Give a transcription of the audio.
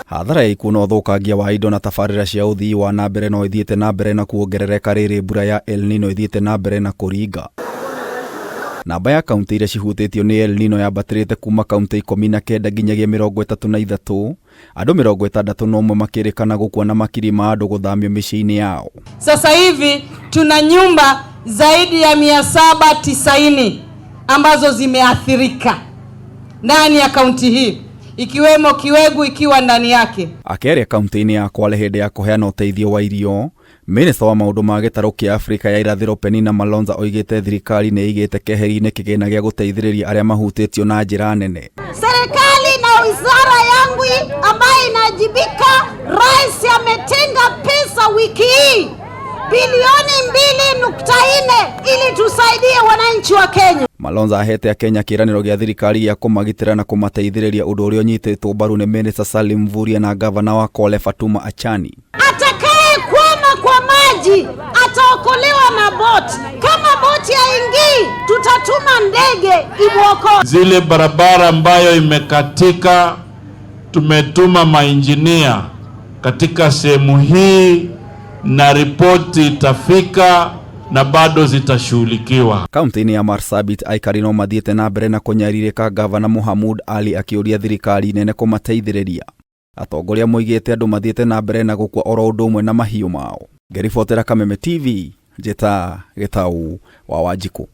Hathara ya ikuũ na ũthũkangia wa indo na tabarĩra cia ũthii wa na mbere no ithiĩte na mbere na kuongerereka rĩrĩ mbura ya El Nino ĩthiĩte na mbere na kũringa. Namba ya kauntĩ iria cihutĩtio nĩ El Nino yambatĩrĩte kuma kauntĩ 19 nginyagia 33, andũ 61 makĩrĩkana gũkua na makiri ma andũ gũthamio mĩciĩ-inĩ yao. Sasa hivi tuna nyumba zaidi ya 790 ambazo zimeathirika ndani ya kaunti hii ikiwemo Kiwegu ikiwa ndani yake. Akĩaria kaunti-inĩ ya Kwale hĩndĩ ya kũheana ũteithio wa irio, Minista wa maũndũ ma gĩtarũ kĩa Afrika ya irathĩro Penina Malonza oigĩte thirikari nĩ ĩigĩte keheri-inĩ kĩgĩna gĩa gũteithĩrĩria arĩa mahutĩtio na njĩra nene. Serikali na wizara yangu ambayo inajibika, rais ametenga pesa wiki hii bilioni 2.4 ili tusaidie wananchi wa Kenya. Malonza ahete Akenya kĩĩranĩro gĩa thirikari gĩa kũmagitĩra na kũmateithĩrĩria ũndũ ũrĩa ũnyitĩtwo mbaru nĩ Minista Salim Mvurya na ngavana wa Kwale Fatuma Achani. Atakaye kwama kwa maji ataokolewa na boti. Kama boti haingii, tutatuma ndege imwokoe. Zile barabara ambayo imekatika, tumetuma mainjinia katika sehemu hii na ripoti itafika na bado zitashughulikiwa. Kaunti-inĩ ya Marsabit aikari no mathiĩte na mbere na kũnyarirĩka ngavana Mohamud Ali akĩũria thirikari nene kũmateithĩrĩria. Atongoria moigĩte andũ mathiĩte na mbere na gũkua oro ũndũ ũmwe na mahiũ mao. Ngĩribotera Kameme TV, njĩta Gĩtau wa Wanjikũ.